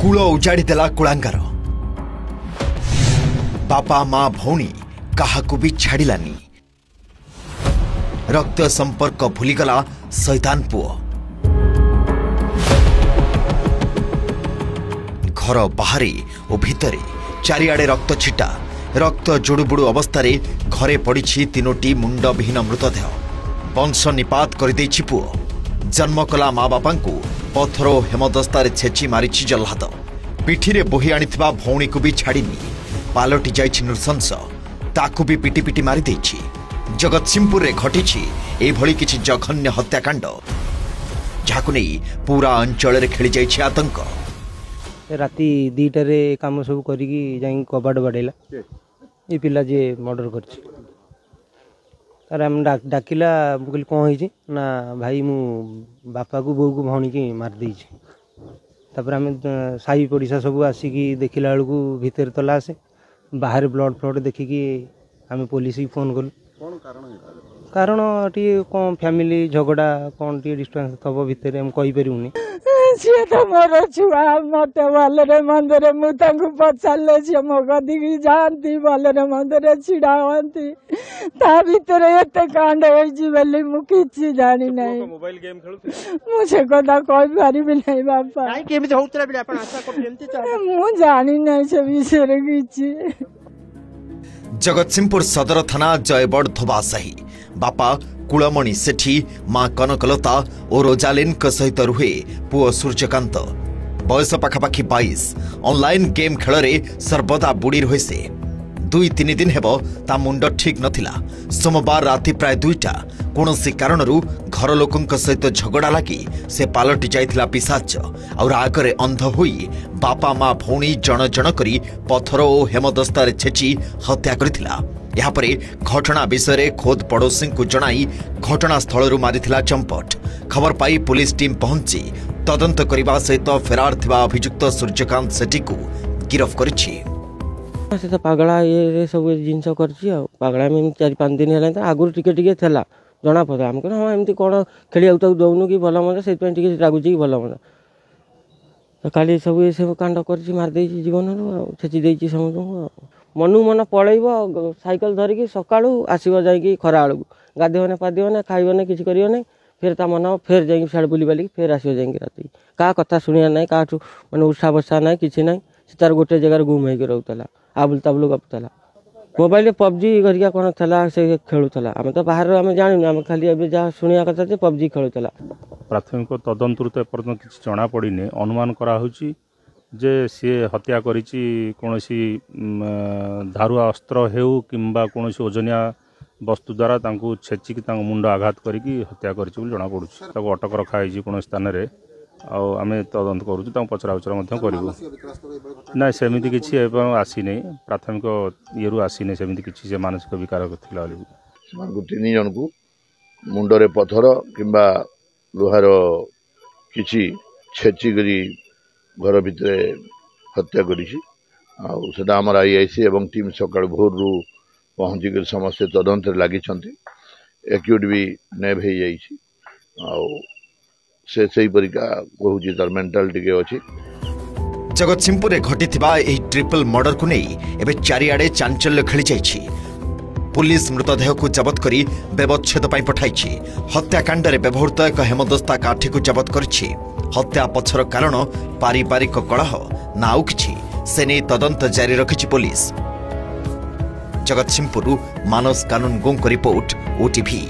କୂଳ ଉଜାଡ଼ିଦେଲା କୁଳାଙ୍ଗାର। ବାପା, ମା, ଭଉଣୀ କାହାକୁ ବି ଛାଡ଼ିଲାନି। ରକ୍ତ ସମ୍ପର୍କ ଭୁଲିଗଲା ସୈତାନ ପୁଅ। ଘର ବାହାରେ ଓ ଭିତରେ ଚାରିଆଡ଼େ ରକ୍ତ ଛିଟା। ରକ୍ତ ଜୁଡ଼ୁବୁଡ଼ୁ ଅବସ୍ଥାରେ ଘରେ ପଡ଼ିଛି ତିନୋଟି ମୁଣ୍ଡବିହୀନ ମୃତଦେହ। ବଂଶ ନିପାତ କରିଦେଇଛି ପୁଅ। ଜନ୍ମ କଲା ମା ବାପାଙ୍କୁ ପଥର ଓ ହେମଦସ୍ତାରେ ଛେଚି ମାରିଛି ଜହ୍ଲାଦ। ପିଠିରେ ବୋହି ଆଣିଥିବା ଭଉଣୀକୁ ବି ଛାଡ଼ିନି। ପାଲଟି ଯାଇଛି ନୃଶଂସ, ତାକୁ ବି ପିଟି ପିଟି ମାରିଦେଇଛି। ଜଗତସିଂହପୁରରେ ଘଟିଛି ଏଭଳି କିଛି ଜଘନ୍ୟ ହତ୍ୟାକାଣ୍ଡ, ଯାହାକୁ ନେଇ ପୁରା ଅଞ୍ଚଳରେ ଖେଳିଯାଇଛି ଆତଙ୍କ। ରାତି 2ଟାରେ କାମ ସବୁ କରିକି ଯାଇକି କବାଟ ବାଡ଼େଇଲା ଏ ପିଲା ଯିଏ ମର୍ଡ଼ର କରିଛି। ତାର ଆମେ ଡାକିଲା, ମୁଁ କହିଲି କ'ଣ ହେଇଛି? ନା ଭାଇ ମୁଁ ବାପାକୁ ବୋଉକୁ ଭଉଣୀକି ମାରିଦେଇଛି। ତାପରେ ଆମେ ସାହି ପଡ଼ିଶା ସବୁ ଆସିକି ଦେଖିଲା ବେଳକୁ ଭିତରେ ତ ଲାଶ, ବାହାରେ ବ୍ଲଡ଼ ଫ୍ଲଡ଼ ଦେଖିକି ଆମେ ପୋଲିସକି ଫୋନ୍ କଲୁ। କାରଣ ଟିକେ କ'ଣ ଫ୍ୟାମିଲି ଝଗଡ଼ା, କ'ଣ ଟିକେ ଡିଷ୍ଟାନ୍ସ ଥବ ଭିତରେ, ଆମେ କହିପାରିବୁନି। ସିଏ ତ ମୋର ଛୁଆ, ମତେ ଭଲରେ ମନ୍ଦରେ ମୁଁ ତାଙ୍କୁ ପଚାରିଲେ ସିଏ ମୋ କତିକି ଯାଆନ୍ତି, ଭଲରେ ମନ୍ଦରେ ଛିଡ଼ା ହୁଅନ୍ତି। ତା ଭିତରେ ଏତେ କାଣ୍ଡ ହେଇଛି ବୋଲି ମୁଁ କିଛି ଜାଣିନାହିଁ। ମୁଁ ସେ କଥା କହିପାରିବି ନାହିଁ ବାପା, ମୁଁ ଜାଣିନାହିଁ ସେ ବିଷୟରେ କିଛି। ଜଗତସିଂହପୁର ସଦର ଥାନା ଜୟବଡ଼ ଧୋବାସାହି। ବାପା କୁଳମଣି ସେଠୀ, ମା କନକଲତା ଓ ରୋଜାଲିନଙ୍କ ସହିତ ରୁହେ ପୁଅ ସୂର୍ଯ୍ୟକାନ୍ତ। ବୟସ ପାଖାପାଖି 22। ଅନଲାଇନ୍ ଗେମ୍ ଖେଳରେ ସର୍ବଦା ବୁଡ଼ି ରୁହେ ସେ। 2-3 ଦିନ ହେବ ତା ମୁଣ୍ଡ ଠିକ୍ ନଥିଲା। ସୋମବାର ରାତି ପ୍ରାୟ 2ଟା କୌଣସି କାରଣରୁ ଘର ଲୋକଙ୍କ ସହିତ ଝଗଡ଼ା ଲାଗି ସେ ପାଲଟି ଯାଇଥିଲା ପିଶାଚ। ଆଉ ରାଗରେ ଅନ୍ଧ ହୋଇ ବାପା, ମା, ଭଉଣୀ ଜଣ ଜଣ କରି ପଥର ଓ ହେମଦସ୍ତାରେ ଛେଚି ହତ୍ୟା କରିଥିଲା। ଏହାପରେ ଘଟଣା ବିଷୟରେ ଖୋଦ୍ ପଡ଼ୋଶୀଙ୍କୁ ଜଣାଇ ଘଟଣାସ୍ଥଳରୁ ମାରିଥିଲା ଚମ୍ପଟ। ଖବର ପାଇ ପୁଲିସ ଟିମ୍ ପହଞ୍ଚି ତଦନ୍ତ କରିବା ସହିତ ଫେରାର ଥିବା ଅଭିଯୁକ୍ତ ସୂର୍ଯ୍ୟକାନ୍ତ ସେଠୀକୁ ଗିରଫ କରିଛି। ସେ ତ ପାଗଳା ଇଏରେ ସବୁ ଜିନିଷ କରିଛି। ଆଉ ପାଗଳା ଏମିତି 4-5 ଦିନ ହେଲାଣି। ତ ଆଗରୁ ଟିକେ ଟିକେ ଥିଲା, ଜଣାପଡ଼ୁଥିଲା। ଆମେ କହିଲୁ ହଁ ଏମିତି କ'ଣ ଖେଳିବାକୁ ତାକୁ ଦେଉନୁ କି ଭଲ ମନ୍ଦ, ସେଇଥିପାଇଁ ଟିକେ ରାଗୁଛି କି ଭଲ ମନ୍ଦ। ତ କାଲି ସବୁ ଏସବୁ କାଣ୍ଡ କରିଛି, ମାରିଦେଇଛି ଜୀବନରୁ ଆଉ ଛେଚି ଦେଇଛି ସମସ୍ତଙ୍କୁ। ଆଉ ମନକୁ ମନ ପଳେଇବ ସାଇକେଲ ଧରିକି, ସକାଳୁ ଆସିବ ଯାଇକି ଖରା ବେଳକୁ, ଗାଧୋଇବ ନା ପାଧୋଇବ ନା ଖାଇବ ନା କିଛି କରିବ ନାହିଁ। ଫେର ତା ମନ ଫେର ଯାଇକି ସିଆଡ଼େ ବୁଲିବାଲିକି ଫେର ଆସିବ ଯାଇକି ରାତି। କାହା କଥା ଶୁଣିବାର ନାହିଁ, କାହାଠୁ ମାନେ ଉଠା ବସା ନାହିଁ, କିଛି ନାହିଁ। ସେ ତାର ଗୋଟେ ଜାଗାରେ ଗୁମ୍ ହେଇକି ରହୁଥିଲା, ଆବୁଲ ତାବୁଲ ଗପୁଥିଲା। ମୋବାଇଲରେ ପବଜି ଘରିକା କ'ଣ ଥିଲା ସେ ଖେଳୁଥିଲା। ଆମେ ତ ବାହାରୁ ଆମେ ଜାଣିନୁ, ଆମେ ଖାଲି ଏବେ ଯାହା ଶୁଣିବା କଥା ଯେ ପବଜି ଖେଳୁଥିଲା। ପ୍ରାଥମିକ ତଦନ୍ତରୁ ତ ଏପର୍ଯ୍ୟନ୍ତ କିଛି ଜଣାପଡ଼ିନି। ଅନୁମାନ କରାହେଉଛି ଯେ ସିଏ ହତ୍ୟା କରିଛି କୌଣସି ଧାରୁଆ ଅସ୍ତ୍ର ହେଉ କିମ୍ବା କୌଣସି ଓଜନିଆ ବସ୍ତୁ ଦ୍ୱାରା ତାଙ୍କୁ ଛେଚିକି ତାଙ୍କ ମୁଣ୍ଡ ଆଘାତ କରିକି ହତ୍ୟା କରିଛି ବୋଲି ଜଣାପଡ଼ୁଛି। ତାକୁ ଅଟକ ରଖାହେଇଛି କୌଣସି ସ୍ଥାନରେ, ଆଉ ଆମେ ତଦନ୍ତ କରୁଛୁ, ତାଙ୍କୁ ପଚରା ଉଚରା ମଧ୍ୟ କରିବୁ। ନାଇଁ, ସେମିତି କିଛି ଏବଂ ଆସିନି, ପ୍ରାଥମିକ ଇଏରୁ ଆସିନି ସେମିତି କିଛି ସେ ମାନସିକ ବିକାର ଥିଲା ବୋଲି। ସେମାନଙ୍କୁ 3 ଜଣଙ୍କୁ ମୁଣ୍ଡରେ ପଥର କିମ୍ବା ଲୁହାର କିଛି ଛେଚିକରି ଘର ଭିତରେ ହତ୍ୟା କରିଛି। ଆଉ ସେଟା ଆମର I I C ଏବଂ ଟିମ୍ ସକାଳୁ ଭୋରରୁ ପହଞ୍ଚିକରି ସମସ୍ତେ ତଦନ୍ତରେ ଲାଗିଛନ୍ତି। ଏକ୍ୟୁଟ୍ ବି ନେଭ୍ ହେଇଯାଇଛି। ଆଉ ସେ ସେହିପରିକା କହୁଛି, ତାର ମେଣ୍ଟାଲ ଟିକେ ଅଛି। ଜଗତସିଂହପୁରରେ ଘଟିଥିବା ଏହି ଟ୍ରିପଲ୍ ମର୍ଡରକୁ ନେଇ ଏବେ ଚାରିଆଡ଼େ ଚାଞ୍ଚଲ୍ୟ ଖେଳିଯାଇଛି। ପୁଲିସ ମୃତଦେହକୁ ଜବତ କରି ବ୍ୟବଚ୍ଛେଦ ପାଇଁ ପଠାଇଛି। ହତ୍ୟାକାଣ୍ଡରେ ବ୍ୟବହୃତ ଏକ ହେମଦସ୍ତା କାଠିକୁ ଜବତ କରିଛି। ହତ୍ୟା ପଛର କାରଣ ପାରିବାରିକ କଳହ ନା ଆଉ କିଛି, ସେ ନେଇ ତଦନ୍ତ ଜାରି ରଖିଛି ପୋଲିସ। ଜଗତସିଂହପୁରରୁ ମାନସ କାନୁନଗୋଙ୍କ ରିପୋର୍ଟ, ଓଟିଭି।